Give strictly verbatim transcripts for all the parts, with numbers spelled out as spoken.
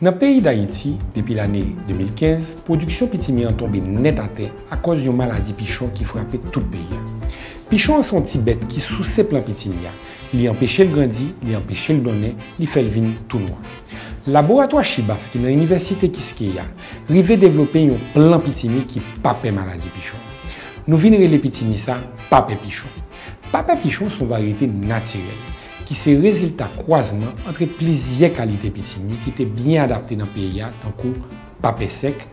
Nan peyi Dayiti, depi lane de mil kenz, pwodiksyon pitimi an tonbe nèt atè akòz yon maladi pichon ki frape tout peyi a. Pichon an se yon ti bèt ki souse plan pitimi a. Li anpeche l grandi, li anpeche l donnen, li fè l vin tou nwa. Laboratwa Chibas ki nan Inivèsite Kiskeya rive devlope yon plan pitimi ki pa pè maladi pichon. Nou vin rele pitimi sa papè pichon. Papè pichon se yon varyete natirèl ki se rezilta kwazman ant plizyè kalite pitimi ki te byen adapte nan peyi a, tankou papè sèk,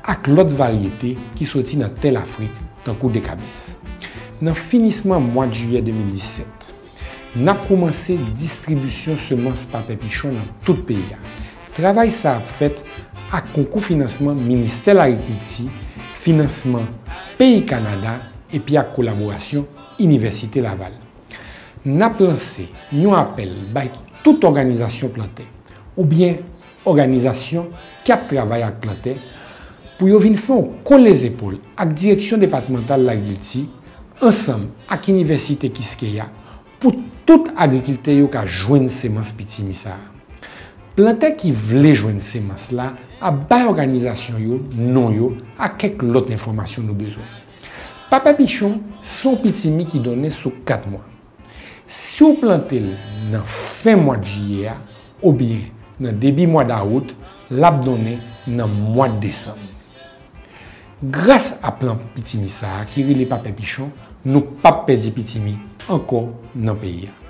ak lòt varyete ki soti nan tè Lafrik, tankou dekabès. Nan finisman mwa jiyè de mil disèt, n ap kòmanse distribisyon semans papè pichon nan tout peyi a. Travay sa ap fèt ak konkou finansman Ministè Lagrikilti, finansman peyi Kanada epi ak kolaborasyon Inivèsite Laval. N ap lanse yon apèl bay tout òganizasyon plantè oubyen òganizasyon k ap travay ak plantè pou yo vin fè yon kole zepòl ak Direksyon Depatmantal Lagrikilti ansanm ak Inivèsite Kiskeya pou tout agrikiltè yo ka jwenn semans pitimi sa a. Plantè ki vle jwenn semans la ap bay òganizasyon yo non yo ak kèk lòt enfòmasyon nou bezwen. Papè pichon se yon pitimi ki donnen sou kat mwa. Si w plante l nan fen mwa jiyè a oubyen nan debi mwa dawout, l ap donnen nan mwa desanm. Gras a plan pitimi sa a ki rele papè pichon, nou p ap pèdi pitimi ankò nan peyi a.